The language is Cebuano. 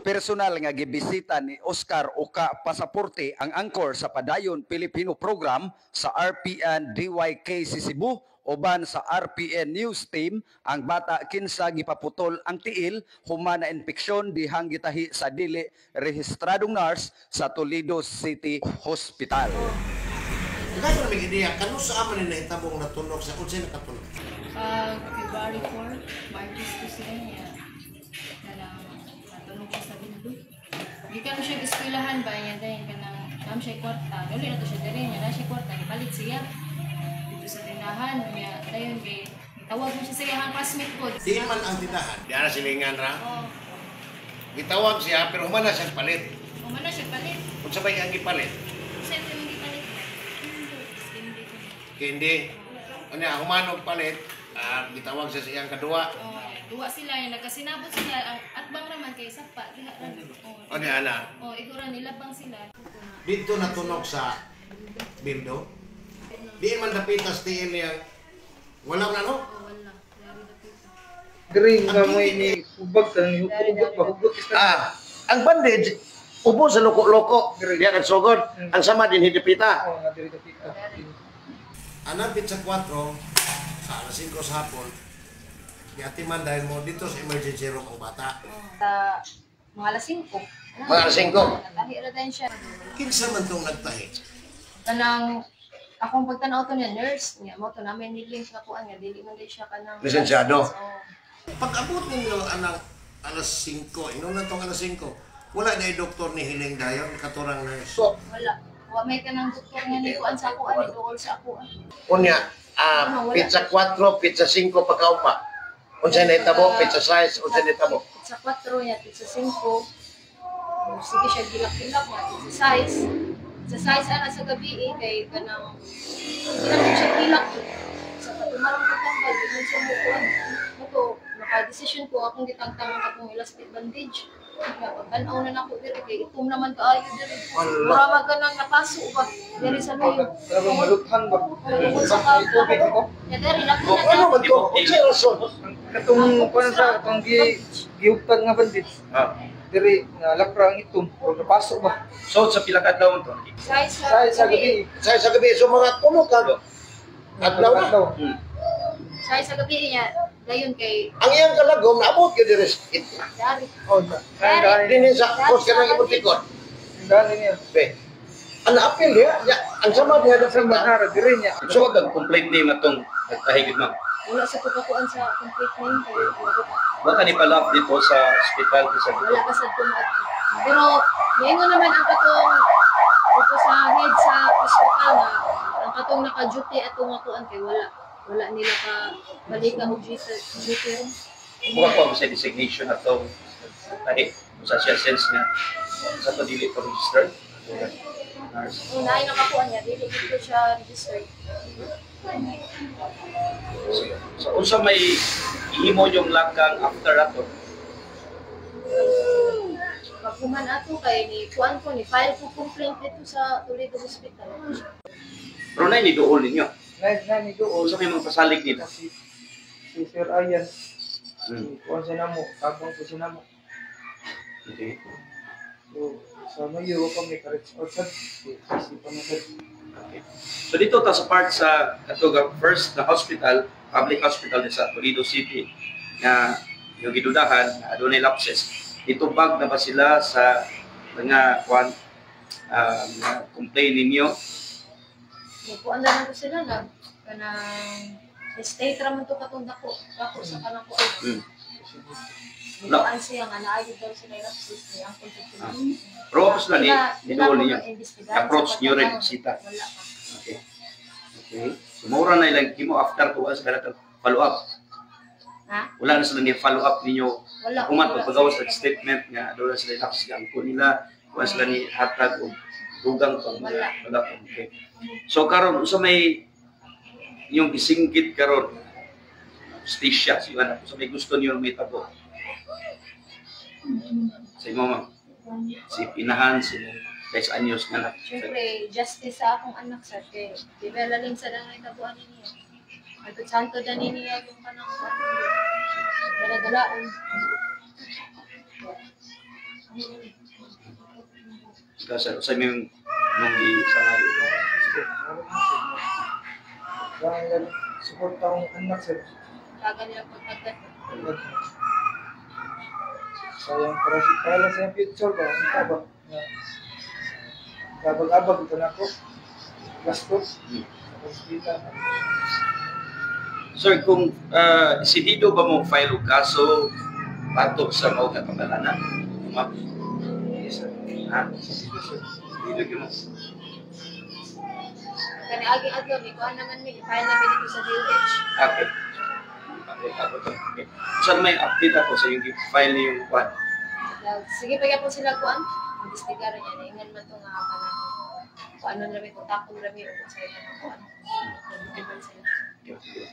Personal nga gibisita ni Oscar Oka Pasaporte ang anchor sa Padayon Pilipino Program sa RPN DYKC Cebu uban sa RPN News Team ang bata kinsa gipaputol ang tiil human na impeksyon dihang gitahi sa dili rehistradong nurse sa Toledo City Hospital. Kaya ko na may ideya, kano sa aman ni nahitabong natunok sa unsay nakatunok? Pag February 4, Martes ko siya niya. Kanang natulog siya sa bildo. Gikan mo siya eskwelahan ba niya dahil kanang nam siya kwarta. Dali na to siya diri niya na siya kwarta gipalit siya dito sa tindahan niya dayon kay tawag mo siya sa iyang classmate ko. Diin man ang tindahan. Di ana silingan ra. Oh, Gitawag siya pero humana siya palit. Humana siya palit. Unsa ba iyang gipalit? Sa ito yung gipalit. Hindi ko. Kindi. Unya humanog palit, gitawag siya sa iyang kadua. Oh, duwa sila yung nagkasinabot sila ang atbang raman kay sapa diha ra. Oh. Unya ana. Oh, igura nilabang sila. Dito natunok sa bildo. Diin man dapitas tiil niya. Wala na no? Oh, wala. Dari dapita. Diri nga mo ni ubag sa hugot ba hugot is na. Ang bandage ubo sa loko-loko. Diya kan sugod. Ang sama din hidipita. Oh, nga diri dapita. Anang pizza 4 sa alas 5 sa hapon, giatiman dahil mo dito sa emergency room ang bata. Sa mga alas 5. Mga alas 5? Natahi ra din siya. Kinsa man tong nagtahi? Kanang akong pagtanaw to niya nurse niya mo to namin ni link na kuan nga dili man di siya kanang Lisensyado. Oo. Pag abot ninyo anang alas 5, ino na tong alas 5, wala na yung doktor ni Hiling dayon, katurang nurse. Wala. Wa may kanang doktor nga ni kuan sa ako ani duol sa ako. Unya, Ano, wala. pizza 4, pizza 5 pagkaupa. Unsay nahitabo, pizza 6, unsay nahitabo. Sa 4 niya, sa 5. Sige siya gilak-gilak nga sa size. Sa size ana sa gabi eh, kay kanang hindi na siya gilak. Sa katumarang pagtanggal, di man siya mo kuan. Mo naka-decision ko akong gitangtang ang akong elastic bandage. Nga pagtan-aw na nako diri kay itom naman kaayo diri. Wala. Mura man ka nang napaso ba diri sa luyo. Pero maluthan ba? Tungod sa Tubig ko. Ya diri lang O, ano man to? Unsay rason? Katong kuan sa katong gi gihugtad nga bandage. Diri nga lakra ang itom o napaso ba? So sa pila ka adlaw to? Size Sa sa gabi. Sa gabi, so mga tulo ka, adlaw na. Adlaw. Size sa gabi niya dayon kay Ang iyang kalagom, naabot yun diri sa dari. Oh, na. Dani Dini sa kos ka nang imong tikod. dani niya. Be. Ang apil niya, ya, ang sama niya Sa sa manara diri niya. So ang complaint name atong nagtahi gid, ma'am? Wala sa pagkakuan sa complete name kay Wa ka ni follow up dito sa hospital sa wala ka sa tumaat. Pero niingon naman ang katong ito sa head sa hospital na ang katong naka-duty atong nga kuan kay wala. Wala nila ka balika og duty duty ron. Wa ko sa designation atong nagtahi sa siya sense nga sa to dili pa registered nurse. Una ay nakakuan niya dili gid ko siya registered. So unsa may ihimo yung lakang after ato? Paghuman ato kay ni kuan ko ni file ko complaint dito sa Toledo Hospital. Pero na ni duol ninyo. Na na ni dool. Unsa may mga pasalig nila? Si Sir Ayan. Si kuan siya namo, tabang ko siya namo. Okay. So sa mayo pa may ka-reach out sad. Si si pa man sad. Okay. So dito ta sa part sa ato nga first na hospital, public hospital ni sa Toledo City nga yung gidudahan na adunay lapses. Itubag na ba sila sa mga kwan na complain ninyo? Nagkuan na lang ko sila nag kanang state ra man to katong dako dako sa kanang kuan. Nagkuan siya nga naayod daw sila yung lapses ni ang sila. Pero wa pa sila ni niduol ninyo. Approach niyo rin sita. Wala pa. Okay. Okay. So maura na ilang kimo after to us kada follow up. Ha? Wala na sila ni follow up ninyo. Wala. Human Wala. pagpagawas sa statement nga doon na sila lapses nga angko nila, wala sila ni hatag og dugang pang mga Wala. wala pa. Okay. So karon usa may yung gisinggit karon justisya si anak usa may gusto niyo may tabo sa imo, ma'am, si pinahan si guys anyos nga anak? Siyempre, justice sa akong anak sir kay di ba lalim sa dangay tabuan niya. Agad santo dani niya yung kanang kuan. Dala-dalaon. Ikaw, sir, sa imong mong gisangayo? Sir, dahil support akong anak, sir. Tagal nila pagtagal. Sayang para lang sa iyang future ba? Ang ba? Nga, Abag-abag ito na ako. Gasto. Sa hospital. Sir, kung desidido ba mo file og kaso batok sa mao nga pangalanan? Ma'am? Yes, sir. Ha? Dito, sir. Dili gyud mo. Kani aging adlaw ni kuan naman mi, file namin dito sa DOH. Okay. Okay, ako to. Okay. Saan may update ako sa yung file ni yung kwan? Sige pa gyapon sila kuan. Imbestigar niya ingan man to nga kanang kuan na rami kontakto rami o sa kanang kuan. Okay. Sila. Okay.